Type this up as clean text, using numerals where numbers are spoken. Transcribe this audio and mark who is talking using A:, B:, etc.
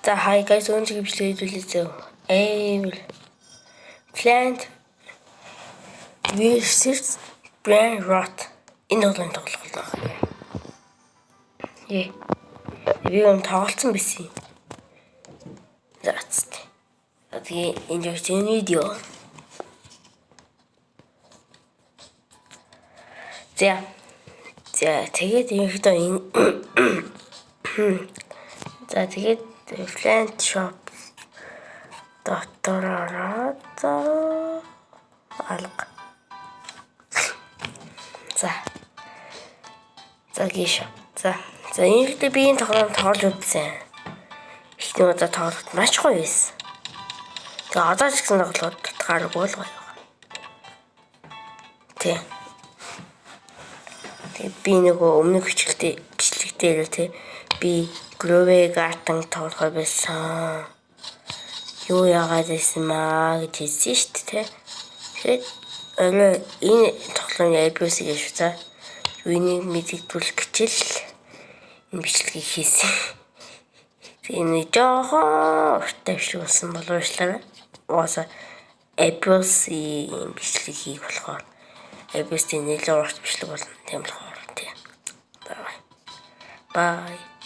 A: За, hi guys, өнөөдөр бичлэг хийлээ. Эйвл Plant vs Brain Rot энэ тоглоом тоглох болно. Е. Би юм тоглолцсон байсан. За, цэцтэй. За, тэгээ энэ жигч энэ видео. За. За, тэгээд ерөнхийдөө энэ за, тэгээд Plant Shop дотор ороод алга. За. За, гişо. За. За, энэ хэд би энэ тоглоом тоглож үзсэн. Эхний удаа тоглоход маш гоё байсан. Тэгээ одоо ч гэсэн тоглоход тутгааргүй л гоё байна. Тэ. Тэгээ би нөгөө өмнөх хичээлтэй бичлэг дээр тэ би Grow a Garden тоглохоор байсан. Юу яагаад байсан маа гэж хэлсэн шүү дээ, тэ. Тэгэхээр орой энэ тоглоомын abuse гэж шүү за. Юуны мэдэгдүүлэх гэж л энэ бичлэгийг хийсэн. Тэгээ энэ жоохон урттай бичлэг болсон болов уучлаарай. Угаасаа abuse-ийн бичлэг хийх болохоор abuse-ийн нэлээд урт бичлэг болно. Тийм болохоор тийм. Bye. Bye.